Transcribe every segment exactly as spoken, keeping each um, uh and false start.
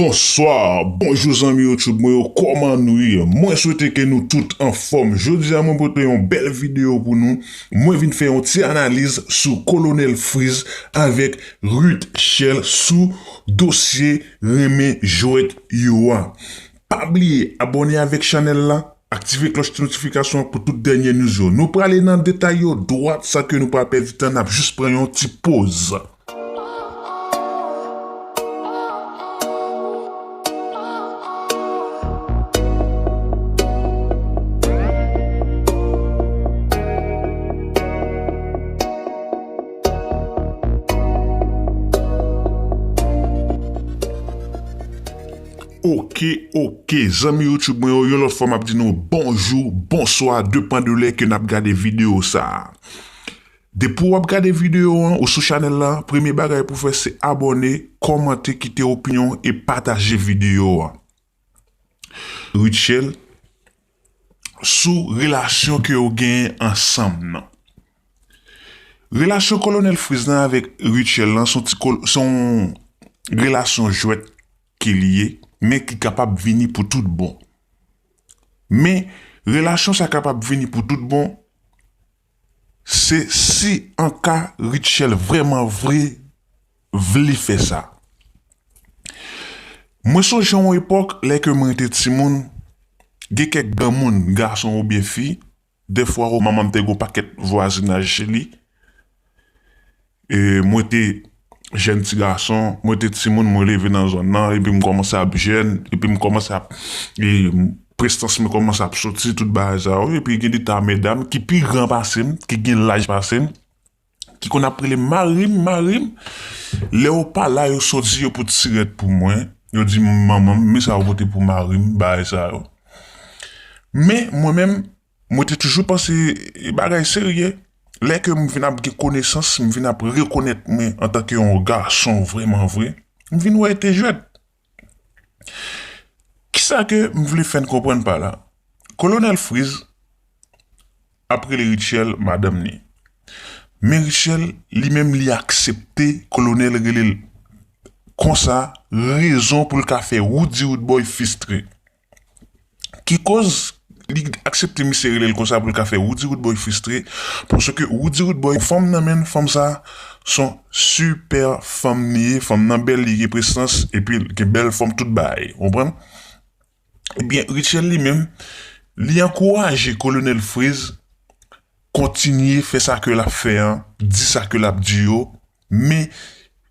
Bonswa, bonjou zanmi YouTube mwen yo, kòman nou ye? Mwen swete ke nou tout anfòm. Jodi a mwen pote yon bèl videyo pou nou. Mwen vin fè yon ti analiz sou Kolonèl Freeze avèk Rutshelle sou dosye renmen jwèt yo a. Pa bliye abòne avèk chanèl la, aktive klòch notifikasyon an pou tout dènye news yo. Nou prale nan detay yo dwat san ke nou pa pèdi tan, n ap jis pran yon ti poz. Oke, oke, zanmi YouTube mwen yo, yon lòt fwa m ap di nou bonjou, bonswa, depan de lè ke n ap gade videyo sa a. Depi w ap gade videyo an ou sou chanèl la, premye bagay pou w fè se abòne, kòmante, kite opinyon e pataje videyo a. Rutshelle, sou relasyon ke yo genyen ansanm nan. Relasyon Kolonèl Freeze nan avèk Rutshelle lan se yon ti kol-, se yon relasyon jwèt ke li ye, men ki kapab vini pou tout bon. Men, relasyon sa kapab vini pou tout bon, se si an ka Rutshelle vrèman vre vle fè sa. Mwen sonje yon epòk, lè ke mwen te timoun, gen kèk granmoun, gason oubyen fi, dèfwa manman m te gen yon pakèt vwazinaj chez li. E mwen te jèn ti gason, mwen te timoun, mwen leve nan zòn nan, epi m kòmanse ap jèn, epi m kòmanse ap, e, prestans mwen kòmanse ap soti, tout bagay sa yo, epi gen de ta medam ki pi gran pase m, ki gen laj pase m, ki konn ap rele m, "Mari m, mari m." Lè yo pa la, yo soti, yo pote sirèt pou mwen, yo di m, "Manman m, men sa yo pote pou mari m," bagay sa yo. Men, mwen menm, mwen te toujou panse bagay serye. Lè ke m vin ap gen konesans, m vin ap rekonèt mwen antanke yon gason vrèman vre, m vin wè e te jwèt. Kisa ke m vle fè n konprann pa la? Kolonèl Freeze ap rele Rutshelle madanm ni. Men Rutshelle, li menm, li aksepte Kolonèl rele l konsa, rezon pou l ka fè Roody Roodboy fristre. Ki koz li aksepte misye rele l konsa pou l ka fè Roody Roodboy fristre? Paske Roody Roodboy, fanm nan men, fanm sa, se yon sipè fanm li ye, fanm nan bèl, li gen presans, epi l gen bèl fòm, tout bagay, ou konprann? Ebyen, Rutshelle li menm, li ankouraje Kolonèl Freeze kontinye fè sa ke l ap fè an, di sa ke l ap di yo, men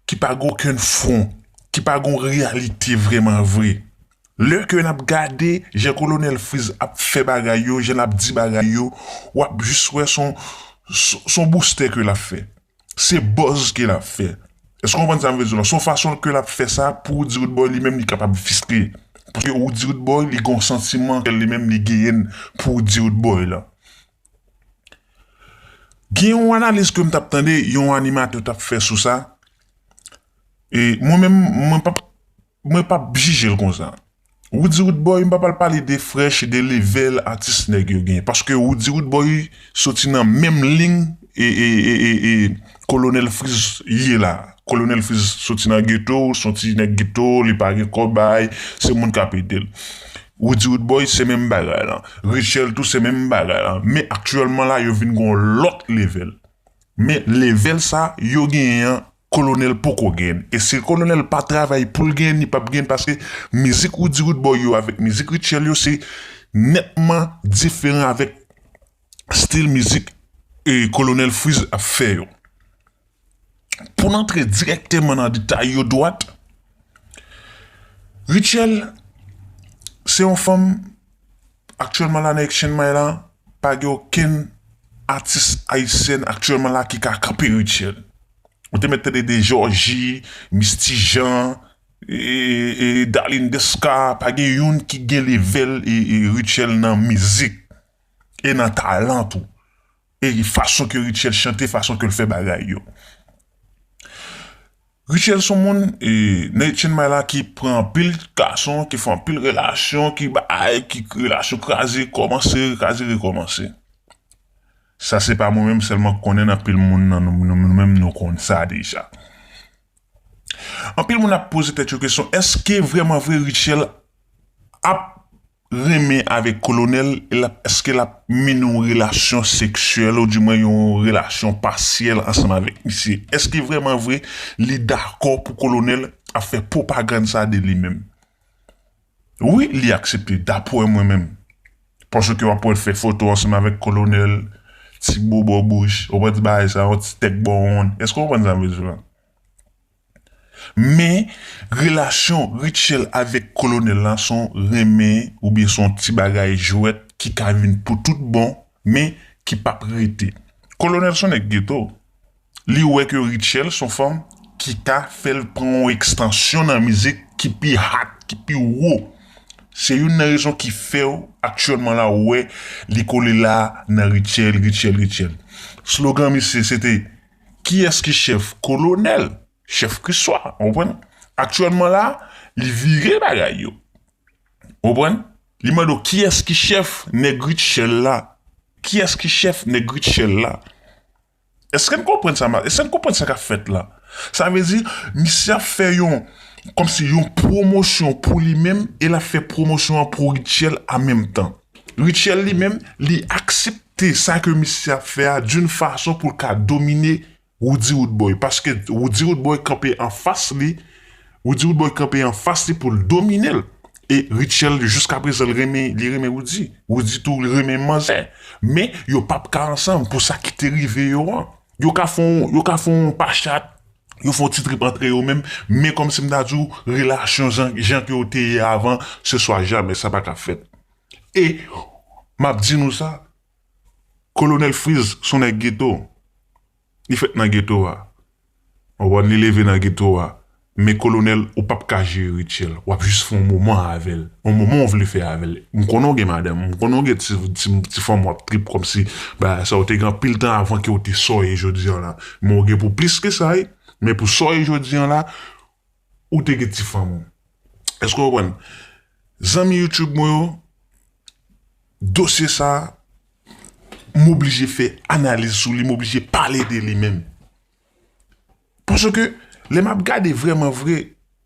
ki pa gen okenn fwon, ki pa gen reyalite vrèman vre. Lè ke n ap gade jan Kolonèl Freeze ap fè bagay yo, jan l ap di bagay yo, w ap jis wè se yon, se yon boustè ke l ap fè. Se buzz ke l ap fè. Èske w konprann sa m vle di w la? Se yon fason ke l ap fè sa pou Roody Roodboy li menm li kapab fristre. Paske Roody Roodboy li gen yon santiman ke li menm li genyen pou Roody Roodboy la. Gen yon analiz ke m t ap tande, yon animatè t ap fè sou sa. E mwen menm, mwen p ap, mwen p ap jije l konsa. Roody Roodboy, m p ap al pale de fresh, de level atis nèg yo genyen. Paske Roody Roodboy soti nan menm liy e, e, e, e, e Kolonèl Freeze ye la. Kolonèl Freeze soti nan geto, se yon ti nèg geto, li pa gen kòb bay, se moun k ap ede l. Roody Roodboy se menm bagay lan. Rutshelle tou se menm bagay lan. Men aktyèlman la, yo vin gen yon lòt level. Men level sa, yo genyen an, Kolonèl poko genyen. E si Kolonèl pa travay pou l genyen, li p ap genyen paske mizik Roody Roodboy yo avèk mizik Rutshelle yo se nètman diferan avèk stil mizik e Kolonèl Freeze ap fè yo. Pou n antre dirèkteman nan detay yo dwat, Rutshelle se yon fanm aktyèlman la nan Action May la, pa gen okenn atis ayisyèn aktyèlman la ki ka kanpe Rutshelle. Ou te mèt tande de Georgie, Misty Jean, e, e, e Darline Desca, pa gen youn ki gen level e, e Rutshelle nan mizik e nan talan tou. E fason ke Rutshelle chante, fason ke l fè bagay yo. Rutshelle se yon moun, e, nan Action May la ki pran anpil gason, ki fè anpil relasyon, ki bay, ki relasyon kraze, kòmanse, kraze, rekòmanse. Sa se pa mwen menm sèlman k konnen, anpil moun nan nou, nou, nou menm nou konn sa deja. Anpil moun ap poze tèt yo kesyon, èske vrèman vre Rutshelle ap renmen avèk Kolonèl, e l ap, èske l ap mennen yon relasyon seksyèl, oudimwen yon relasyon pasyèl ansanm avèk misye? Èske vrèman vre li dakò pou Kolonèl ap fè pwopagann sa de li menm? Wi, li aksepte, dapre mwen menm. Paske w ap wè l fè foto ansanm avèk Kolonèl, ti bobo bouch, ou konprann ti bagay sa, yon ti tèk bò wonn. Èske w konprann sa m vle di w la? Men, relasyon Rutshelle avèk Kolonèl la se yon renmen oubyen se yon ti bagay jwèt ki ka vin pou tout bon, men ki p ap rete. Kolonèl se yon nèg geto. Li wè ke Rutshelle se yon fanm ki ka fè l pran yon ekstansyon nan mizik ki pi hot, ki pi wo. Se youn nan rezon ki fè w aktyèlman la ou wè li kole la nan Rutshelle, Rutshelle, Rutshelle. Slogan misye se te, kiyès ki chèf? Kolonèl, chèf Kriswa, w konprann? Aktyèlman la, li vire bagay yo. W konprann? Li mande w kiyès ki chèf nèg Rutshelle la? Kiyès ki chèf nèg Rutshelle la? Èske n konprann sa, èske n konprann sa k ap fèt la? Sa vle di, misye ap fè yon, kòmsi yon pwomosyon pou li menm, e l ap fè pwomosyon an pou Rutshelle an menm tan. Rutshelle li menm, li aksepte sa ke misye ap fè a d'une façon pou l ka domine Roody Roodboy. Paske Roody Roodboy kanpe anfas li, Roody Roodboy kanpe anfas li pou l domine l. E Rutshelle, jiskaprezan, l renmen, li renmen Roody. Roody tou, li renmen manzè. Men, yo p ap ka ansanm pou sa ki te rive yo an. Yo ka fè yon, yo ka fè yon pachat, yo fè yon ti trip antre yo menm, men kòmsi m ta di w, relasyon jan, jan ke yo te ye avan, se swa jamè, sa pa ka fèt. E, m ap di nou sa, Kolonèl Freez, se yon nèg geto. Li fèt nan geto a. Ou konprann, li leve nan geto a. Men Kolonèl, ou p ap ka jere Rutshelle. W ap jis fè yon moman avè l. Yon moman w vle fè avè l. M konnen w gen madanm. M konnen w gen ti, ti, ti fanm w ap trip kòmsi bagay sa. Ou te gen anpil tan avan ke w te sa w ye jodi an la. Men w gen pou plis ke sa, wi. Men pou sa w ye jodi an la, ou te gen ti fanm ou. Èske w konprann? Zanmi YouTube mwen yo, dosye sa, m oblije fè analiz sou li, m oblije pale de li menm. Paske, lè m ap gade vrèman vre,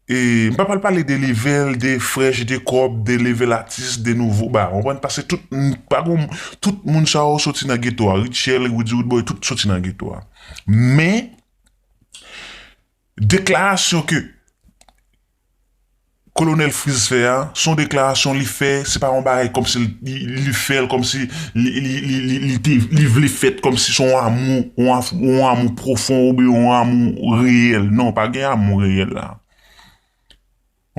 e, m pa pral pale de level, de fresh, de kòb, de level atis, de nouvo, ba, w konprann? Paske tout, m pa gon, tout moun sa yo soti nan geto a. Rutshelle, Roody Roodboy, tout soti nan geto a. Men, deklarasyon ke Kolonèl Freez fè a, se yon deklarasyon li fè, se pa yon bagay kòmsi li, li, li fè l kòmsi li, li, li, li, li te, li vle fèt kòmsi se yon amou, yon af-, yon amou pwofon oubyen yon amou reyèl. Non, pa gen amou reyèl la.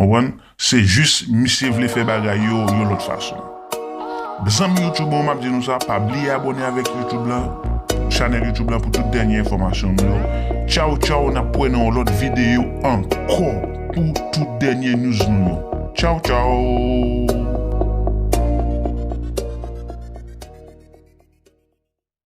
Konprann? Se jis misye vle fè bagay yo yon lòt fason. Zanmi YouTube mwen, m ap di nou sa, pa bliye abòne avèk YouTube lan, chanèl YouTube lan pou tout dènye enfòmasyon nou yo. Tchaw, tchaw, n ap wè nan yon lòt videyo ankò pou tout dènye news nou yo. Tchaw, tchaw!